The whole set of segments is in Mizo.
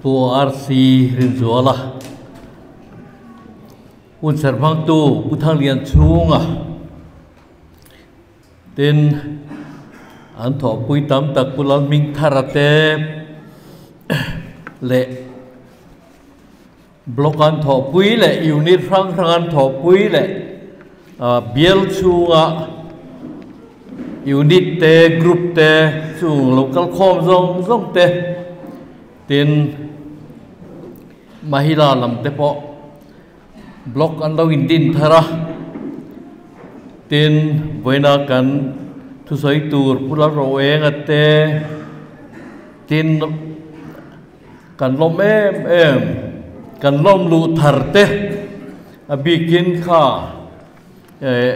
Pu RC Rinzuala hun serh hmangtu Pu Thanglian chhunga tin an thawhpui tam tak Pu Lalhmingthara te leh Block an thawhpui leh unit hrang hrang an thawhpui leh bial chhunga unit te group te chung lo kal khawm zawng zawng te tin mahila lam te pawh block an lo indin thar a tin vawiina kan thusawi tur Pu Lalroenga te tin. Kan lawm em em, kan lawm luh thar te a bikin kha eh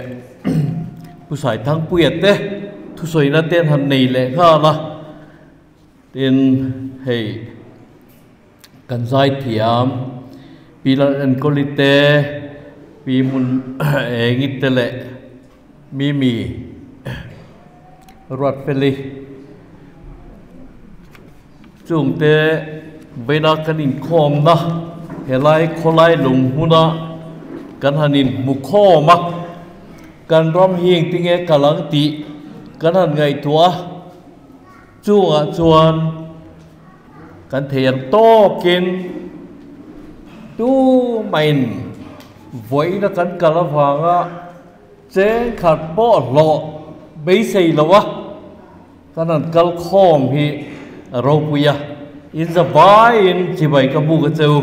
Pu Saithangpuia te thusawina te an han nei leh nghal a, tin hei kan zaithiam Pi Lalenkawli te, Pi Hmun Engi te leh Mimi Ruatfeli. Chungte vawiina kan inkhawmna helai khawlai lung hmuna kan han inhmu khawm a, kan ram hi engtinge kal ang tih kan han ngaihtuah a, chungah chuan kan thei ang tawkin tumahin vawiina kan kal avanga cheng khat pawh hlawh beisei lo a. Kan han kal khawm hi a ropui a, in za vaiin chibai ka buk a che u.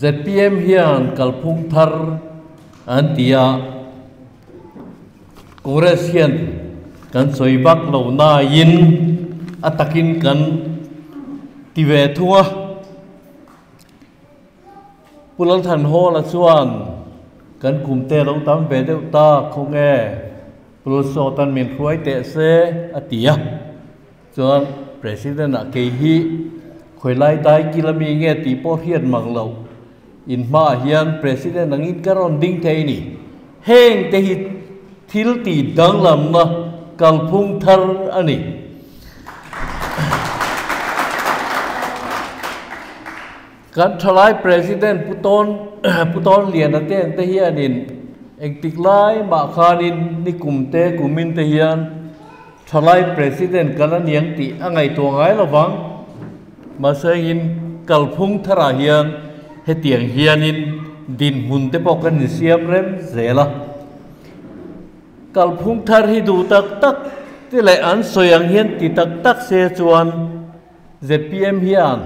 Zpm hian kalphung thar an ti a, Congress hian kan sawi vak lo nain a takin kan ti ve thung a. Pu Lalthanhawla chuan kan kum te lo tam ve deuh ta khaw nge Pu Lalsawtan min hruai teh se a ti a, chuan President ah kei hi khawilai dai kil ami nge tih pawh hriat mang loh in hmaah hian President angin ka rawn ding thei a ni. Heng te hi thil tih danglamna kalphung thar a ni. Kan thalai President Pu Tawn Pu Tawn Liana te ang te hianin engtik lai mah khanin nikum te kumin te hian thalai President kan a niang tih a ngaihtuah ngai lo vang. Mahse engin kalphung tharah hian hetiang hianin dinhmun te pawh kan insiam rem zel a. Kalphung thar hi duh tak tak te leh an sawi ang hian ti tak tak se chuan Zpm hian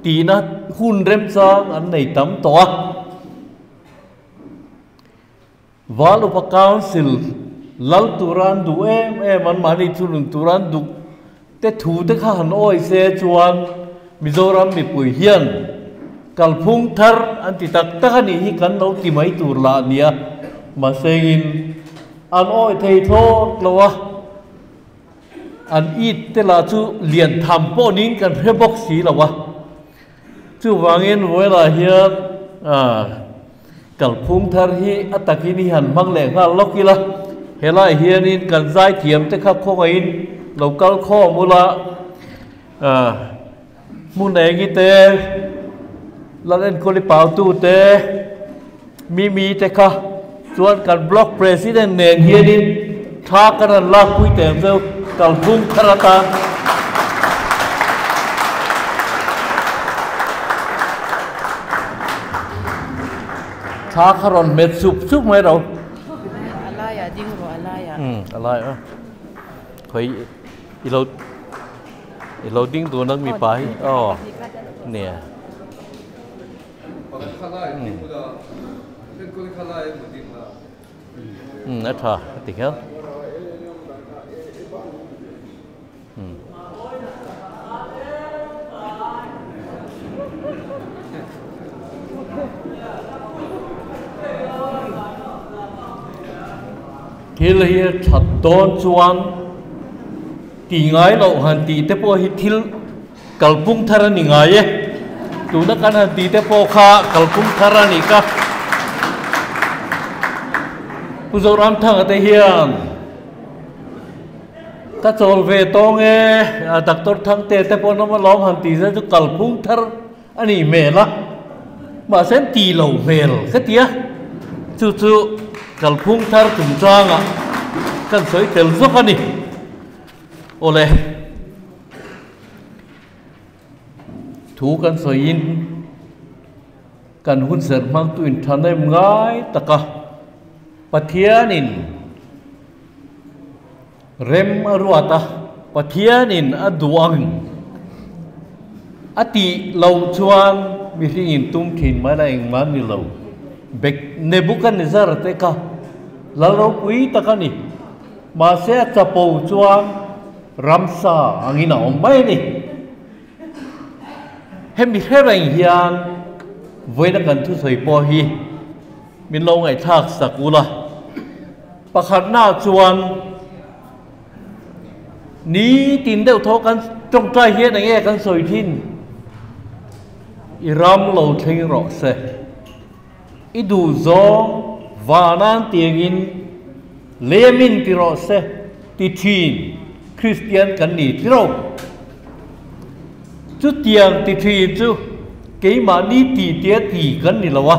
tihna hun remchang an nei tam tawh a. Val Upa Council lal tura an duh em em, anmahni thunun tura an duh te thu te kha han awi se chuan Mizoram mipui hian kalphung thar an ti tak tak a nih hi kan lo ti mai tur lah a ni a, mahse in an awi thei thlawt lo a. An it te lah chu lian tham pawh niin kan hre bawk si lo a. Chuvangin vawilah hian kalphung thar hi a takin i han hmang leh nghal lawk ila, helaiah hianin kan zaithiam te kha khawngaihin lo kal khawm ula, hmun engi te, lal enkawli pautu te, Mimi te kha chuan kan block president nen hianin tha kan han lakpui teh ang cheu kalphung thar atan. Tha kha rawn hmet sup sup mai ro. A laiah ding rawh a laiah. Um a laiah. Khawi i lo i lo ding dun ang mipa hi aw nia. Umm a tha a ti hial. Umm. Thil hi a that dawn chuan tih ngai loh han tih te pawh hi thil Kalpung thar a ni ngai e. Tuna kan han tih te pawh kha kalpung thar a nih ka. Pu Zoramthanga te hian Ka chawl ve tawng e, Doctor Thangte te pawh an awm alawm han ti zet chu kalphung thar a nih hmel a, mahse an ti lo hmel ka ti a, chu chu kalphung thar chungchangah kan sawi tel zawk a ni. Awle. Thu kan sawiin kan hun serh hmangtu in thahnem ngai taka Pathianin rem a ruat a, Pathianin a duh ang a tih loh chuan mihring in tum thin mai la engmah ni lo. Bek Nebuchadnezzar te kha lal ropui tak a ni. Mahse a chapo chuan ramsa angin a awm mai a ni. Hemi hre reng hian vawiina kan thusawi pawh hi min lo ngaihthlak sak ula. Pakhatnaah chuan nitin deuh thaw kan tawngtai hian eng nge kan sawi thin? I ram lo thleng rawh se. I duh zawng vanan tiangin lemin ti rawh se ti thin Kristian kan ni tiro. Chutiang ti thin chu keimahni tih tia ti kan ni lo a,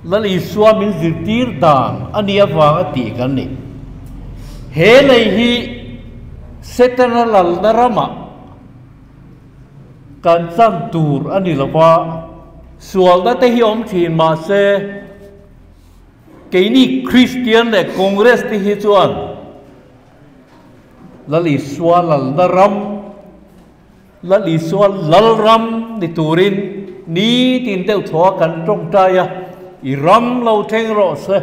Lal Isua min zirtir dan a nih avanga ti kan ni. He lei hi Setana lalna ramah Kan chan tur a ni lo va, sualna te hi awm thin mah se, keini Kristian leh Congress te hi chuan Lal Isua lalna ram, Lal Isua lal ram ni turin nitin deuh thaw a kan tawngtai a, i ram lo thleng rawh se,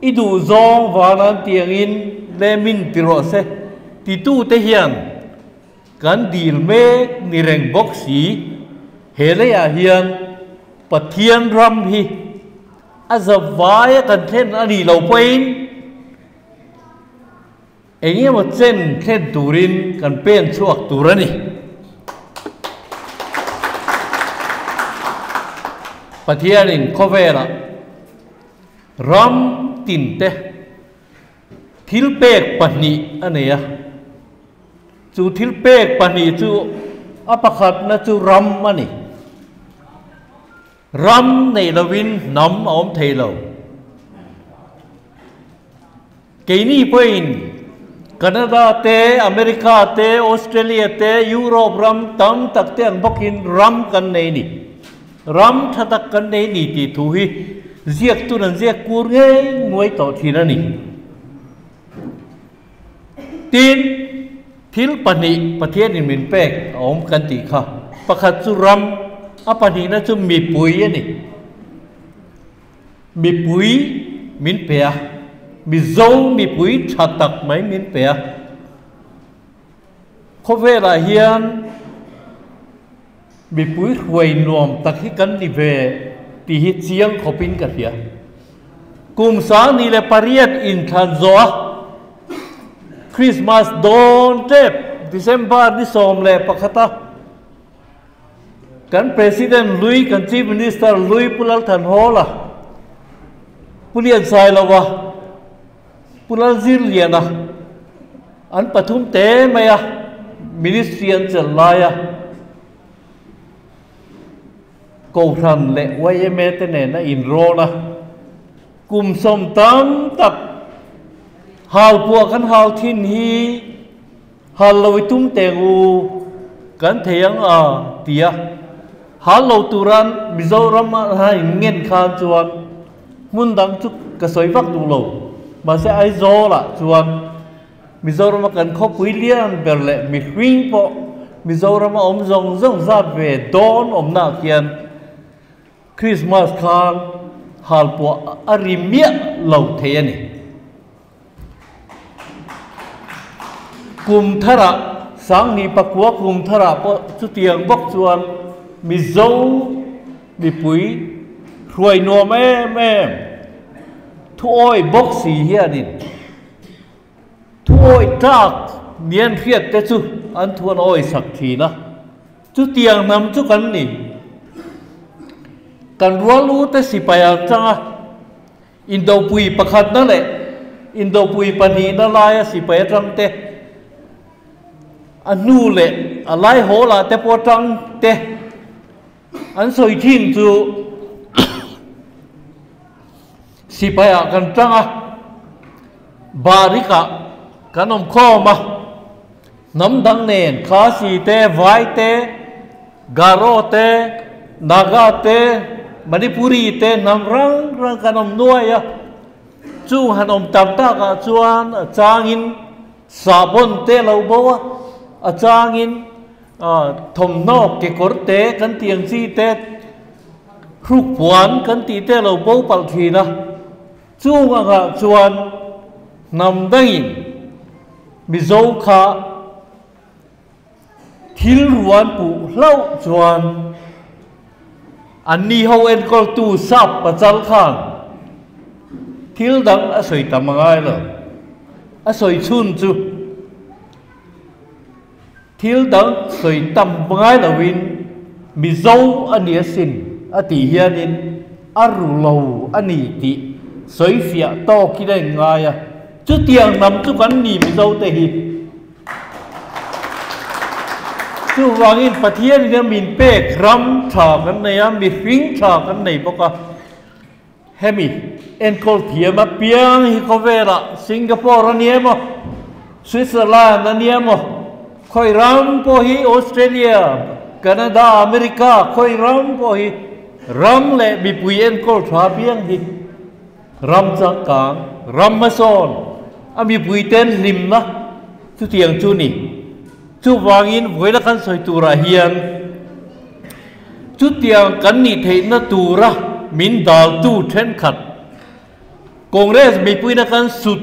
i duh zawng vanan tiangin lemin ti rawh se titute hian Kan dil mek ni reng bawk si, he leiah hian Pathian ram hi a zavaia kan thlen a nih loh pawhin eng emaw chen thlen turin kan pen chhuak tur a ni. Pathianin khawvelah ram tinte Thil pek pahnih a nei a, chu thil pek pahnih chu a pakhatna chu ram a ni. Ram neih lovin hnam a awm thei lo. Keini pawhin Canada te, America te, Australia te, Europe ram tam tak te ang bawkin ram kan nei ni. Ram tha tak kan nei ni tih thu hi ziaktu an ziak kur ngei nguai tawh thin a ni. Tin, thil pahnih Pathianin min pek a awm kan tih kha. Pakhat chu ram, a pahnihna chu mipui a ni. Mipui min pe a, Mizo mipui tha tak mai min pe a. Khawvelah hian Mipui hruai nuam tak hi kan ni ve tih hi chiang khawpin ka hria. Kum 2008 inthlan zawh a, Christmas dawn tep December ni 11 a kan President lui, kan Chief Minister lui Pu Lalthanhawla, Pu Liansailova, Pu Lalzirliana an pathum te mai a, Ministry an chelh lai a, Kohhran leh yma te nen a inrawn a, kum sawm tam tak halpuah kan hal thin hi hal lo i tum teng u kan thei ang a ti a, hal lo turan Mizoram a inngen khan chuan Hmun dang chu ka sawi vak duh lo. Mahse Aizawlah chuan Mizorama kan khawpui lian ber leh mihring pawh Mizorama awm zawng zawng zat ve dawn awmnaah khian Krismas khan halpuah a ri miah lo thei a ni. Kum tharah, 2009 kum tharah pawh chutiang bawk chuan Mizo mipui hruai nuam em em thuawi bawk si hianin thuawi tlak nian hriat te chu an thu an awi sak thin a, chutiang hnam chu kan ni. Kan rual u te sipai ang changa. Indopui pakhatna leh Indopui pahnihna laia sipai atang te A hnu leh a lai hawl ah te pawh tang te an sawi thin chu sipai ah kan tang a, barik ah kan awm khawm a, hnam dang nen Khasi te, Vai te, Garo te, Naga te, Manipuri te hnam rang rang kan awm nuai a, chung han awm tam tak ah chuan a changin Sahbawn te lo bo a, a changin thawmhnaw kekawr te kan tih ang chi te, hrukpuan kan tih te lo bo palh thin a. Chung angah chuan hnam dangin Mizo kha thil ruan puh hlauh chuan anni ho enkawltu sap pachal khan thil dang a sawi tam a ngai lo. A sawi chhun chu thil dang sawi tam ngai loin Mizo a ni asin a tih hianin a ru lo a ni tih sawi fiah tawkin a inngai a. Chutiang hnam chu kan ni Mizo te hi. Chuvangin Pathianin a min pek ram tha kan nei a, mihring tha kan nei bawk a. Hemi enkawl thiam apiang hi khawvelah Singapore a ni emaw, Switzerland a ni emaw, khawi ram pawh hi Australia, Canada, America khawi ram pawh hi ram leh mipui enkawl tha apiang hi Ram changkang, ram hmasawn, a mipuiten hlimna chutiang chu ni. Chuvangin vawiina kan sawi turah hian chutiang kan nih theihna tura min daltu thenkhat Congress mipuina kan sut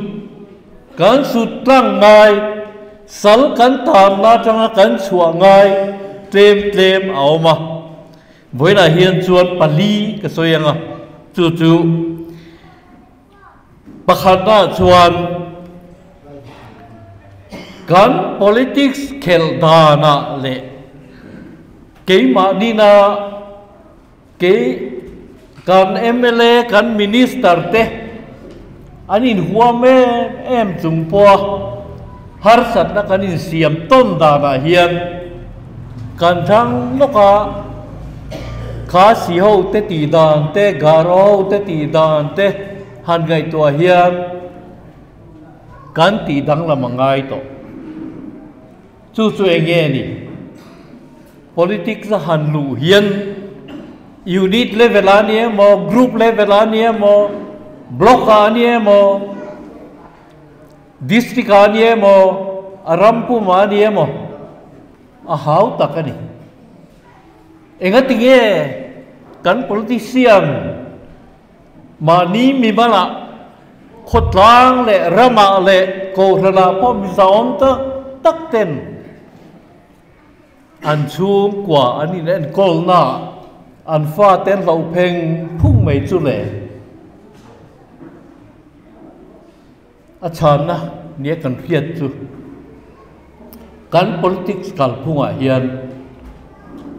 kan sut tlang ngai, sal kan tanna atanga kan chhuah ngai tlem tlem a awm a. Vawiinah hian chuan pali ka sawi ang a, chu chu pakhatnaah chuan kan politics khelh danah leh keimah nina kei kan mla kan minister te an inhuam em em chung pawha harsatna kan insiam tawn danah hian kan thang lawk a, Khasi ho te tih dan te, Garo ho te tih dan te han ngaihtuah hian kan tih danglam a ngai tawh. Chu chu eng nge ni? Politics a han luh hian unit level ah a ni emaw, group level ah a ni emaw, block ah a ni emaw, district ah a ni emaw, a ram pumah a ni emaw, a hau tak a ni. Engatinge kan politician Mahni mimalah, khawtlang leh ramah leh kohhranah pawh mizaawm tak tak ten an chhungkua an inenkawlnaah an fate an hlauh pheng phung mai chu le. A chhanna nia kan hriat chu kan politics kalphungah hian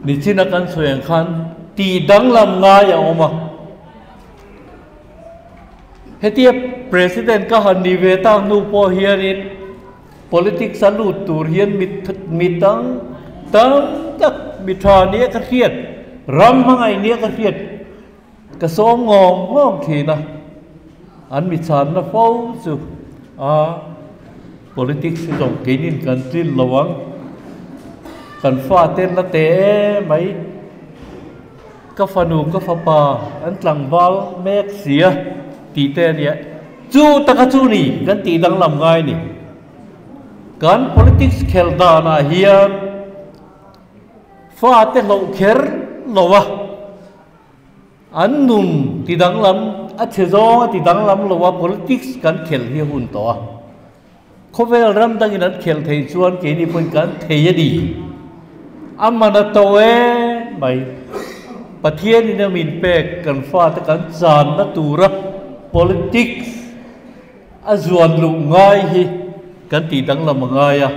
nichina kan sawi ang khan tih danglam ngai a awm a. Hetia President ka han ni ve tak hnu pawh hianin politics a lut tur hian mi mi tang tam tak mi tha nia ka hriat, ram hmangaih nia ka hriat Ka sawm ngawng ngawng thin a, an mi chhanna fo chu a politics hi zawng keinin kan tlin lo ang, kan fate la te mai, ka fanu ka fapa an tlangval mek sia tih te a nia, chu taka chu ni kan tih danglam ngai ni. Kan politics khelh danah hian fate hlauh kher lo a. An nun ti danglam, a chhe zawng a ti danglam lo a, politics kan khelh hi a hun tawh a. Khawvel ram dangin an khelh thei chuan keini pawhin kan thei a ni. A man a to e mai. Pathianin a min pek kan fate kan channa tura politics a zuan luh ngai hi kan tih danglam a ngai a.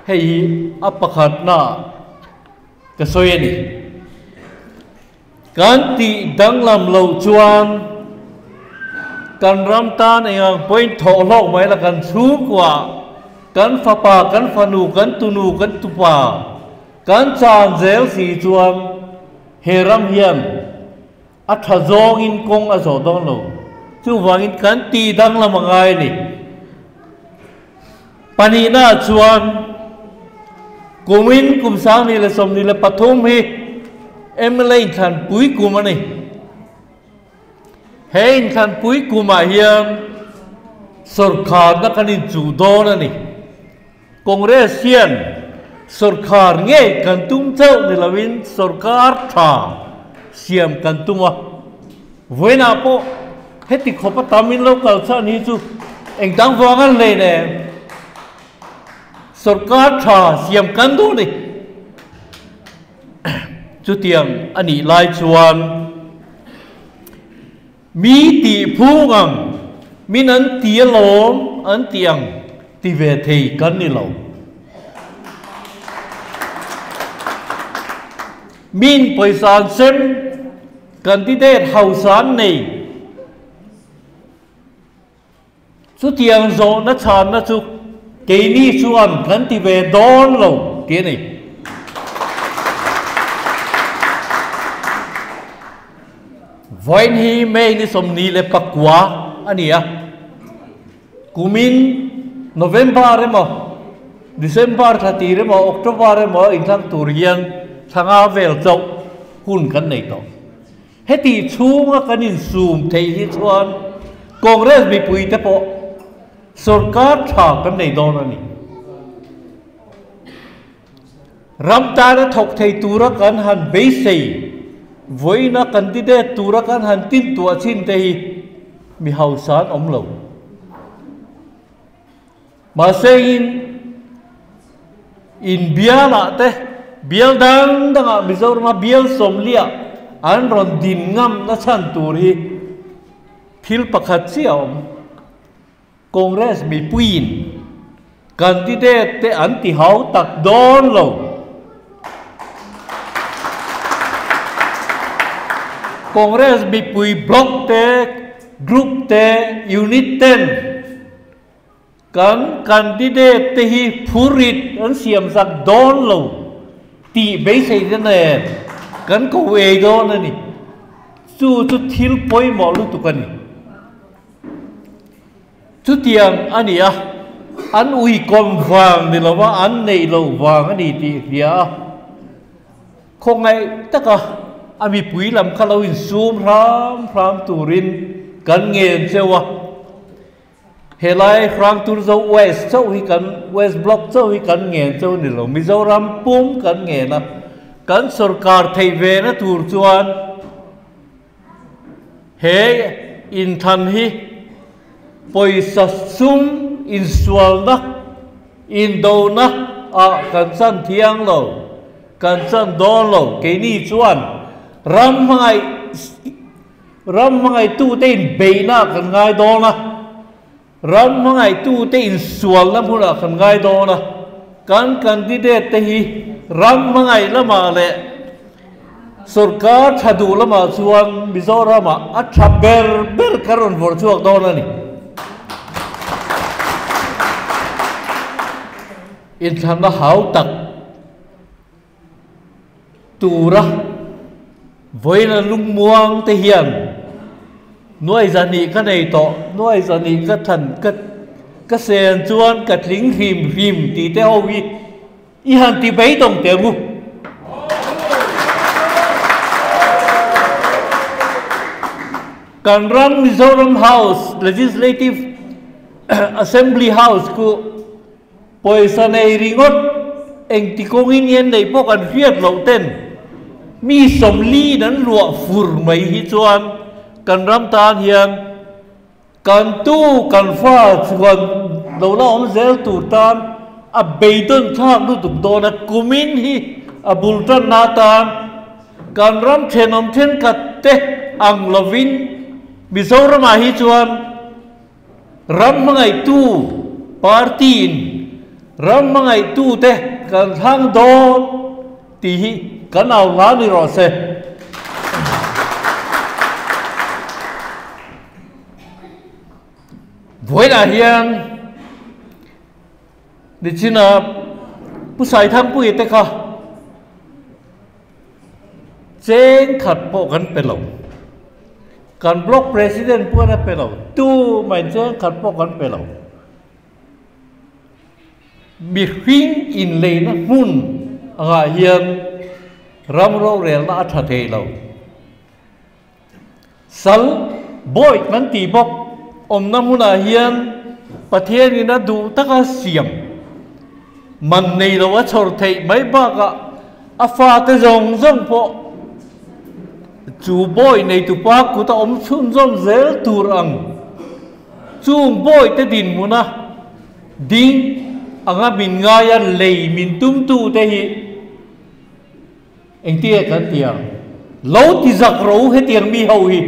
Hei hi a pakhatnaah ka sawi a ni. Kan tih danglam loh chuan kan ram tan eng ang pawhin thawh hlawk mai la kan chhungkuah Kan fapa, kan fanu, kan tunu, kan tupa kan chan zel si chuan he ram hian a tha zawngin kawng a zawh dawn lo. Chuvangin kan tih danglam a ngai a ni. Pahnihnaah chuan kumin kum 2023 hi mla inthlanpui kum a ni. He inthlanpui kumah hian sawrkharna kan inchuh dawn a ni. Congress hian sawrkhar ngei kan tum chauh ni loin sawrkar tha siam kan tum a. Vawiinah pawh heti khawpa tam in lo kal chhan hi chu engdang vang an hlei nen sawrkar tha siam kan duh a ni. Chutiang a nih lai chuan mi tih phung ang, min an ti alawm an tih ang ti ve thei kan ni lo. Min pawisa an sem, candidate hausa an nei. Chutiang zawhna chhanna chu keini chuan kan ti ve dawn lo tih a ni. Vawiin hi May ni 29 a ni a, kumin November emaw, December thla tir emaw, October emaw inthlang tur hian thla nga vel chauh hun kan nei tawh. Heti chhunga kan insum theih hi chuan Congress mipuite pawh sorkar tha kan nei dawn a ni. Ram tana thawk thei tura kan han beisei, vawiina candidate tura kan han tintuah chin te hi mi hausa an awm lo. Mahse in in bialah te bial dang dangah Mizorama bial sawmliah an rawn din ngam na chhan tur hi thil pakhat chiah a awm. Congress mipuiin candidate te an ti hau tak dawn lo. Congress mipui block te, group te, unit ten Kan candidate te hi phurit an siam zak dawn lo tih beisei te nen kan ko ei dawn a ni. Chu chu thil pawimawh lutuk a ni. Chutiang a ni a, an uikawm vang ni lova an neih loh vang a ni tih hria a, khawngaih taka a mipui lam kha lo insum hram hram turin kan ngen cheu a. Helai Hrangturzo West chauh hi kan West Block chauh hi kan ngen chauh ni lo, Mizoram pum kan ngen a, kan sorkar theih ve na tur chuan he inthlan hi pawisa sum insualna, indona ah kan chan thiang lo, kan chan dawn lo, keini chuan ram hmangaih Ram hmangaihtute inbeihna ah kan ngai dawn a, ram hmangaihtute insualna hmunah kan ngai dawn a, kan candidate te hi ram hmangaih lamah leh sorkar tha duh lamah chuan Mizoramah a tha ber ber kan rawn vawrh chhuak dawn a ni. Inthlanna hau tak. Tura vawiina lungmuang te hian nuai zahnih ka nei tawh, nuai zahnih ka than ka ka sen chuan ka tling hrim hrim tih te ho hi i han ti beidawng teh ang u. Kan ram Mizoram House Legislative Assembly House khu Pawisa nei ringawt engti kawngin nge an neih pawh kan hriat loh ten mi sawmliin an luah fur mai hi chuan kan ram tan hian kan tu kan fa chuan lo la awm zel tur tan a beidawn thlak lutuk dawn a, kumin hi a bul tanna atan kan ram thenawm thenkhat te ang lovin Mizoramah hi chuan Ram hmangaihtu party in ram hmangaihtute kan thlang dawn tih hi kan au hla ni rawh se. Vawiinah hian. Nichina Pu Saithangpuii te kha cheng khat pawh kan pe lo. Kan block president pawh a pe lo. Tu mai cheng khat pawh kan pe lo. Mihring inleina hmun angah hian ram rorelna a tha thei lo. Sal bawi kan tih bawk awmna hmunah hian Pathianin a duh taka siam man nei lo a chhawr theih mai bakah a fate zawng zawng pawh chu bawi neitupa kut a awm chhunzawm zel tur ang. Chung bawite dinhmuna ding anga min ngaia lei min tumtute hi Engtia kan ti ang? Lo ti zak ro hetiang mi ho hi.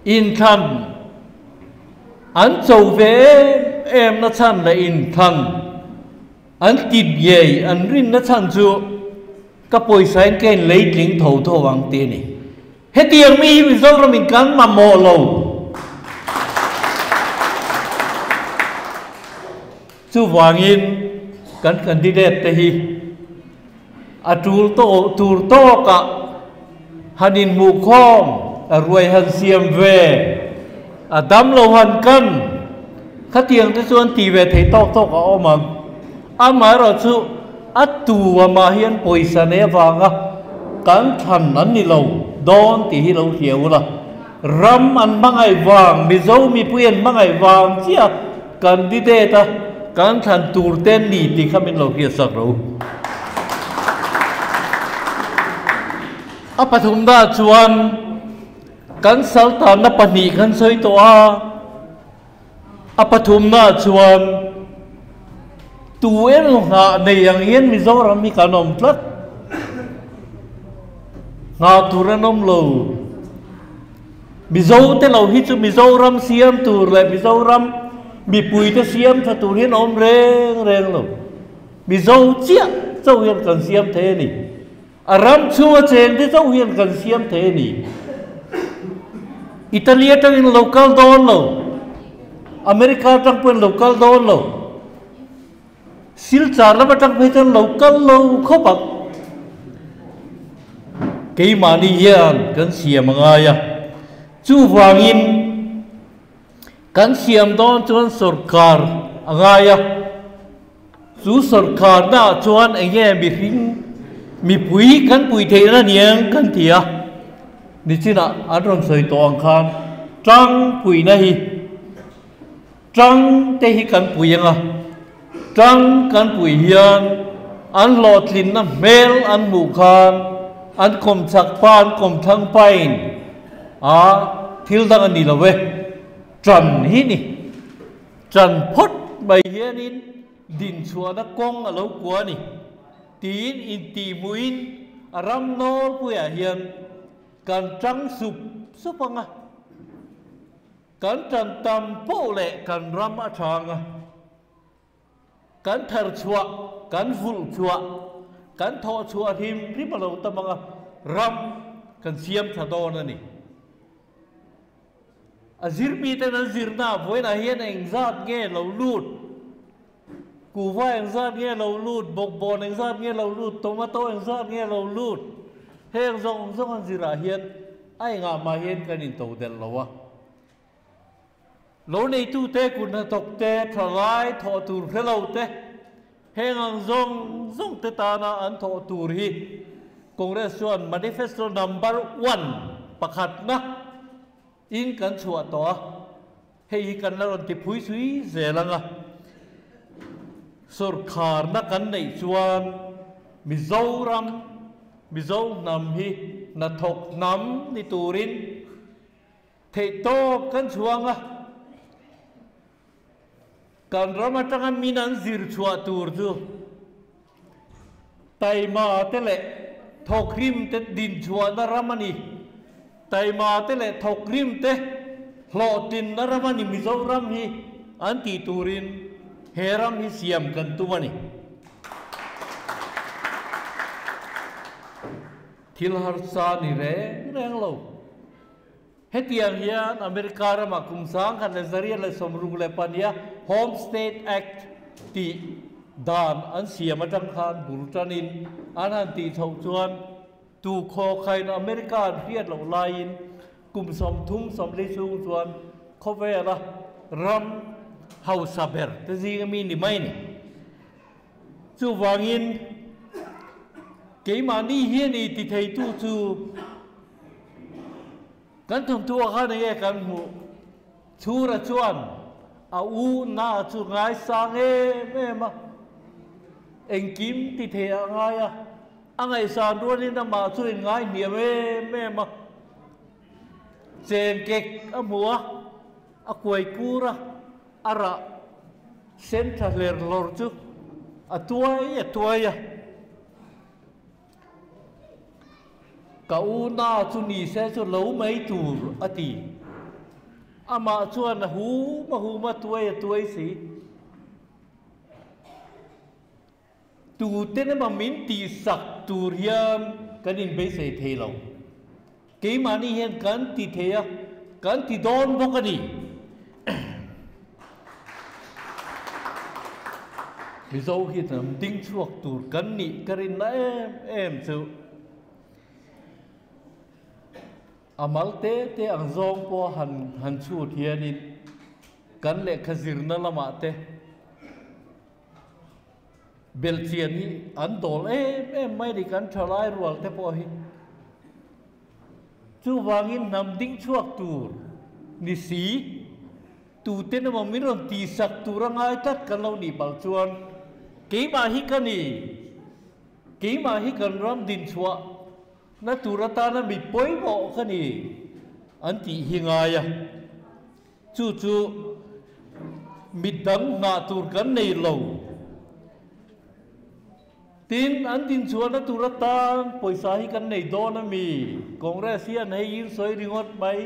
Inthlan an cho ve em em na chhan leh inthlan an tit ngei an rin na chhan chu ka pawisa in ka in lei tling tho tho ang ti a ni. Hetiang mi hi Mizoram in kan mamawh lo. Chuvangin kan candidate te hi a tul tur tawkah han inhmuhkhawm, a ruai han siam ve, a dam lo han kan, khatiang te chuan ti ve thei tawk tawk a awm ang. Amaherawh chu a tu amah hian pawisa nei avanga kan thlan an ni lo dawn tih hi lo hria ula. Ram an hmangaih vang, Mizo mipui an hmangaih vang chiah candidate a kan thlan tur te ni tih kha min lo hriatsak ro. A pathumna chuan kan saltanna pahnih kan sawi tawh a, a pathumna chuan tu emaw nghah nei ang hian Mizoram hi kan awm tlat. Nghah tur an awm lo. Mizo te lo hi chu Mizoram siam tur leh Mizoram mipui te siam tha tur hian a awm reng reng lo. Mizo chiah chauh hian kan siam thei a ni. A ram chhunga cheng te chauh hian kan siam thei a ni. Italy atangin lo kal dawn lo. America atang pawhin lo kal dawn lo. Silchar lam atang phei chuan lo kal lo khawp ang. Keimahni hian kan siam a ngai a, chuvangin kan siam dawn chuan sorkar a ngai a, chu sorkarnaah chuan eng nge mihring mipui kan pui theihna niang kan ti a, nichinah an rawn sawi tawh ang khan tangpuina hi. Tang te hi kan pui ang a, tang kan pui hian an hlawhtlinna hmel an hmuh khan an kawmchak pa, an kawmthlang pain a thil dang a ni lo e, tan hi ni. Tan phawt mai hianin dinchhuahna kawng a lo kua a ni tiin intihhmuhin a ram nawlpuiah hian kan tang sup sup ang a. Kan tan tam poh leh kan ram a thang a, kan thar chhuah, kan vulh chhuah, kan thawh chhuah hrim hrim a lo tam ang a, ram kan siam tha dawn a ni. A zirmiten an zirna vawiinah hian engzat nge lo lut, kuhva engzat nge lo lut, bawkbawn engzat nge lo lut, tomato engzat nge lo lut, heng zawng zawng an zirah hian A engah mah hian kan into delh lo a. Lo neitute, kut hnathawk te, thalai thawh tur hre lo te, heng ang zawng zawng te tana an thawh tur hi Congress chuan Manifesto Number One, pakhatna, in kan chhuah tawh a. Hei hi kan la rawn ti phui sui zel ang a. Sawrkharna kan neih chuan Mizoram, Mizo hnam hi hnathawk hnam ni turin theihtawp kan chhuang a. Kan ram atanga min an zir chhuah tur chu Taima te leh thawkrim te dinchhuahna ram a ni. Taima te leh thawkrim te hlawhtlinna ram a ni Mizoram hi an tih turin he ram hi siam kan tum a ni. Thil harsa ni reng reng lo. Hetiang hian America ramah kum 1964 Homestead Act tih dan an siam atang khan bul tanin an han tih chhoh chuan tu khaw khain America an hriat loh laiin kum 30 40 chhung chuan khawvela ram hausa ber te zinga mi ni mai ni. Chuvangin keimahni hian i ti theitu chu kan thawmthu ah khan enge kan hmuh? Chhura chuan a u na chu ngaisang em em a, engkim ti thei ah a ngai a, a ngaihsan rualin amah chu in ngai hniam em em a, chengkek a hmu a, a kuai kur a, a rah sen tha hler hlawr chu a tuai a tuai a. Ka u na chu ni se chu lo mai tur a ti. Amah chuan a hum a hum a tuai a tuai si. Tuten emaw min tihsak tur hian kan inbeisei thei lo. Keimahni hian kan ti thei a, kan ti dawn bawk a ni. Mizo hi hnam ding chhuak tur kan nih ka rinna em em chu. A mal te te ang zawng pawh han han chhut hianin kan lehkha zirna lamah te Belhchian hi an dawl em em mai a ni, kan thalai rual te pawh hi. Chuvangin hnam ding chhuak tur ni si, tuten emaw min rawn tihsak tur a ngai tlat kan lo nih palh chuan keimah hi ka ni, keimah hi kan ram din chhuah na tur atana mi pawimawh ka ni an tih hi ngai a. Chu chu midang nghah tur kan nei lo. Tin, an dinchhuahna tur atan pawisa hi kan nei dawn a mi? Congress hian hei in sawi ringawt mai,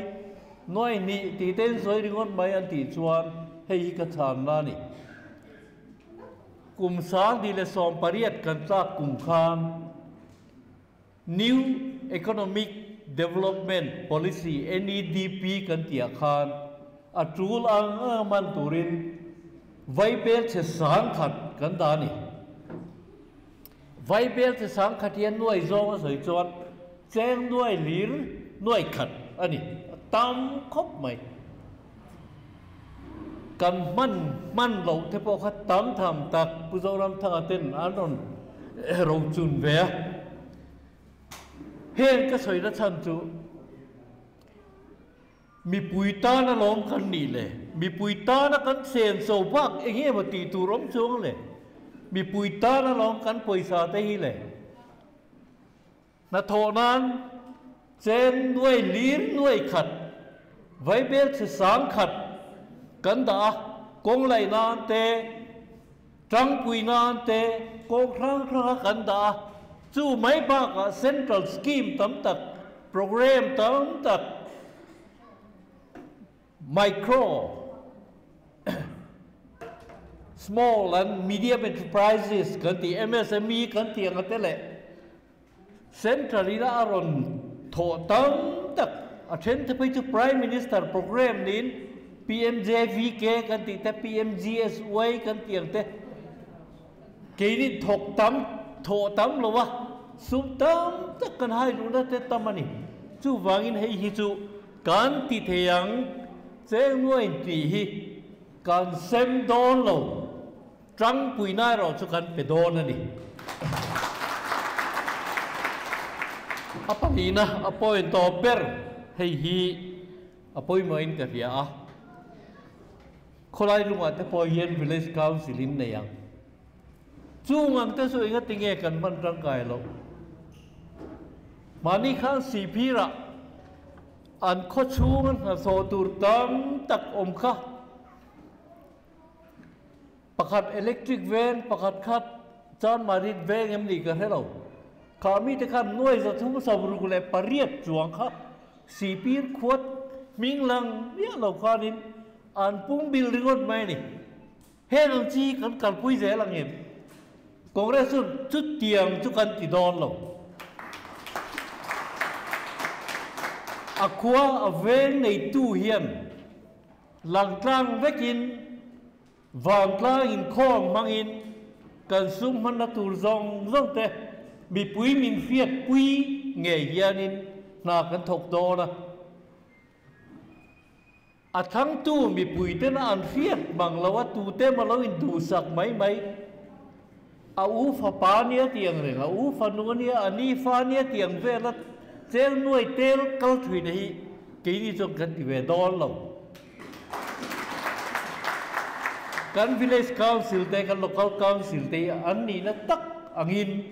nuai hnih tih te in sawi ringawt mai an tih chuan hei hi ka chhanna a ni. Kum 2018 kan tlak kum khan New Economic Development Policy, NEDP, kan tih ah khan a tul ang ang man turin vaibel chhe sangkhat kan dah a ni. Vaibel chhe sangkhat hian nuai zawng a sawi chuan cheng nuai lir nuai khat a ni, a tam khawp mai. Kan hman hman loh te pawh kha tam tham tak Pu Zoramthanga ten an rawn rochun ve a. Heng ka sawi na chhan chu mipui tana lawm kan nih le, mipui tana kan chen so bak eng emaw tih tur awm chuang le, mipui tana lawm kan pawisa te hi le. Hnathawh nan cheng nuai lir nuai khat, vaibel chhe sang khat kan dah a, kawng laih nan te, tangpui nan te kawng hrang hranga kan dah a, chu mai bakah central scheme tam tak, programme tam tak, micro, small and medium enterprises kan tih, MSME kan tih anga te leh Central ina a rawn thawh tam tak a then te phei chu Prime Minister programme niin PMJVK kan tih te, PMGSY kan tih ang te keini thawk tam thawh tam lo a, sum tam tak kan hai luhna te tam a ni. Chuvangin hei hi chu kan ti thei ang, cheng nuain tih hi kan sem dawn lo. Tangpuina erawh chu kan pe dawn a ni. A pahnihna a point tawp ber hei hi a pawimawhin ka hria a, khawlai lungah te pawh hian Village Council in nei ang. Chung ang te chu engati nge kan hman tangkai loh? Mahni khan Sihphirah an khawchhunga hnathawh tur tam tak awm kha. Pakhat electric veng, pakhat khat Chanmarit veng em ni ka hre lo. Kha mite khan nuai 368 chuang kha Sipir khuat hming lang miah lo khanin an pung bil ringawt mai a ni. Heng ang chi kan kalpui zel ang em? Congress chuan chutiang chu kan ti dawn lo. A khua a veng neitu hian langtlang vekin vantlang inkhawm hmangin kan sum hmanna tur zawng zawng te mipui min hriatpui ngei hianin hna kan thawk dawn a. A thangtu mipuitena an hriat mang lo a, tute emaw lo induhsak mai mai. A u fapa nia tih ang reng, a u fanu ania, a ni fa nia tih ang vela cheng nuai tel kal thuina hi keini chuan kan ti ve dawn lo. Kan Village Council te, kan Local Council te hi an nihna tak angin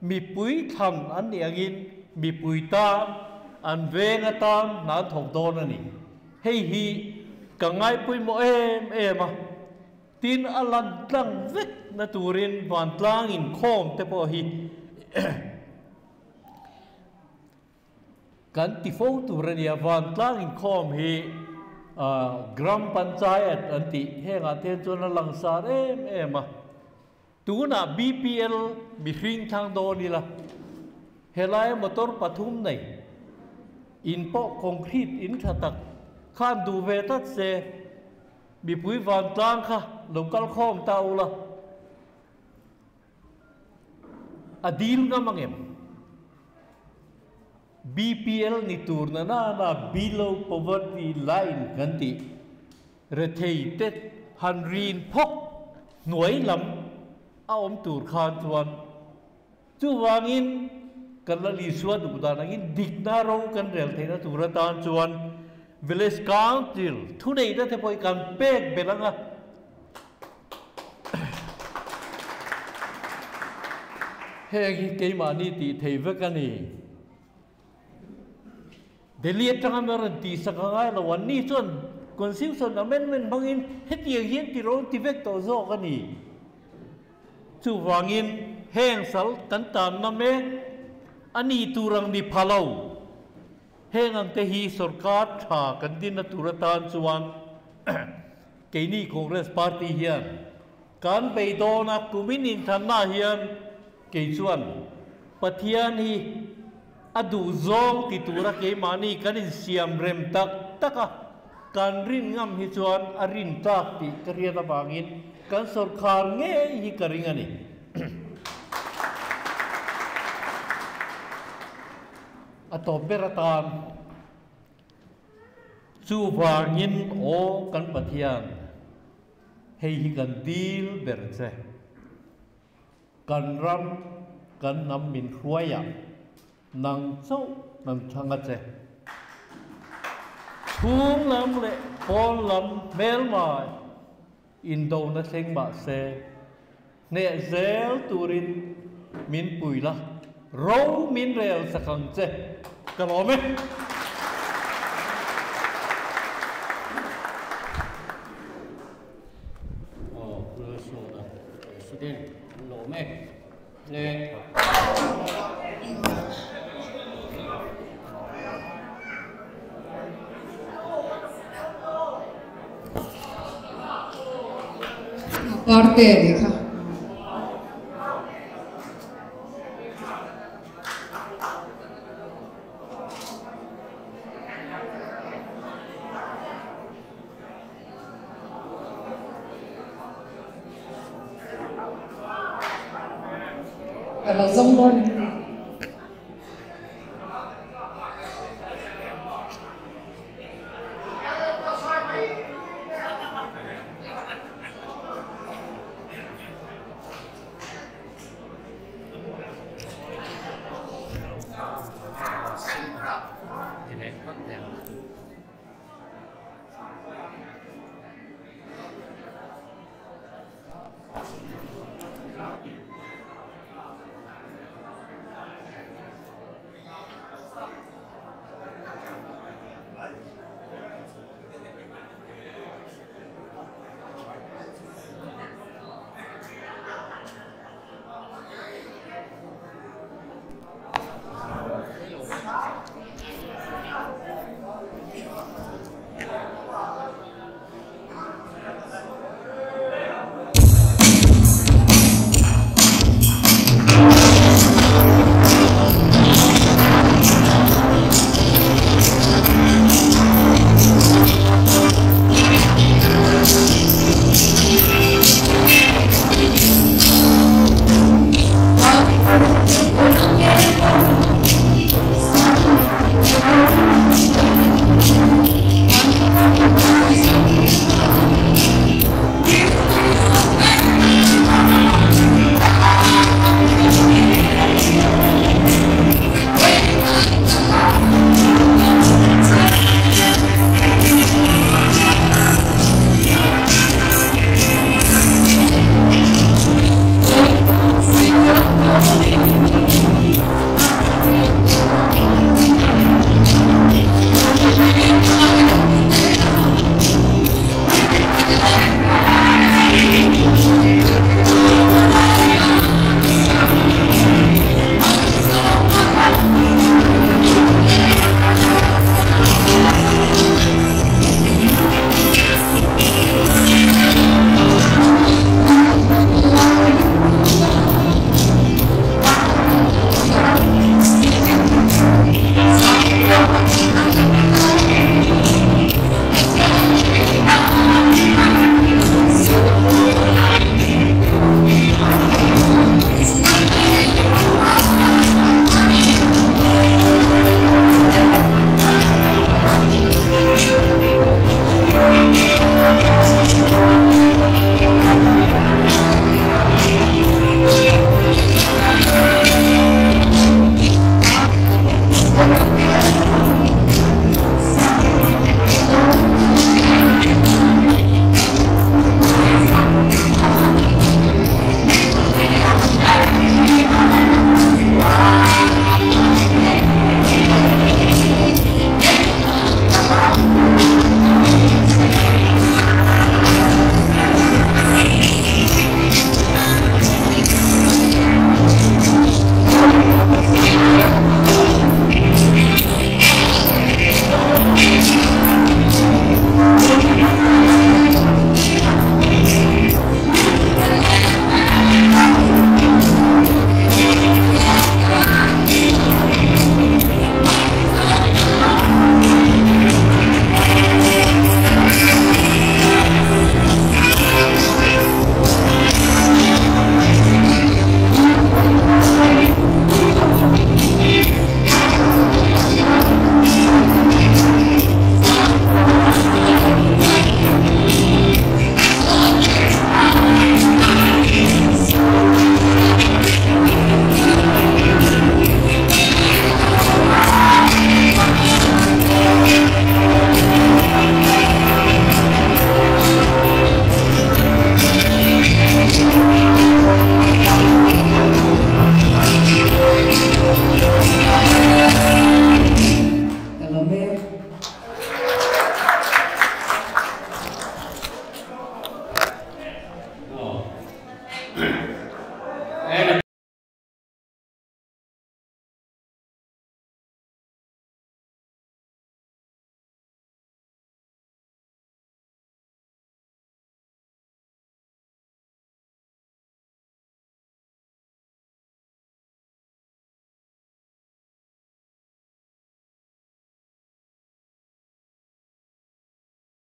mipui thlan an nih angin mipui tan an veng atan hna an thawk dawn a ni. Hei hi ka ngaipawimawh em em a. Tin, a lan tlang vek na turin vantlang inkhawm te pawh hi kan ti fo tur a nia. Vantlang inkhawm hi Gram Panchayat an tih hengah te chuan a langsar em em a. Tunah BPL mihring thlang dawn ila, helaia motor pathum nei in pawh concrete in tha tak khan duh ve tlat se, Mipui vantlang kha lo kal khawm ta ula, a dil ngam ang em? BPL ni tur na na na Below Poverty Line kan tih rethei te han rin phawk hnuai lam a awm tur khan chuan chuvangin kan la Isua duh dan angin dikna ro kan rel theihna tur atan chuan Village Council thuneihna te pawh hi kan pek belh ang a. Heng hi keimahni tih thei vek a ni. Delhi atanga mi a rawn tihsak a ngai lo, anni chuan Constitution Amendment hmangin hetiang hian ti rawh an ti vek tawh zawk a ni. Chuvangin heng sal kan tanna mek a ni tur ang ni pha lo. Heng ang te hi sorkar tha kan dinna tur atan chuan keini Congress Party hian kan beidawn a, kumin inthanna hian kei chuan Pathian hi a duh zawng ti tura keimahni kan insiam rem tak tak a, kan rin ngam hi chuan a rin tlak tih ka hriat avangin kan sorkar ngei hi ka ring a ni. A tawp ber atan chuvangin aw kan Pathian, hei hi kan dil ber che. Kan ram, kan hnam min hruai ah nang chauh kan thlang a che. Chhung lam leh pawn lam hmelmai indona thleng mah se, hneh zel turin min pui la, ro min rel sak ang che. Ka lawm e. Aw, Lalsawta President an lawm e. Le. Parte nih kha. Ka lo zawng dawn em ni?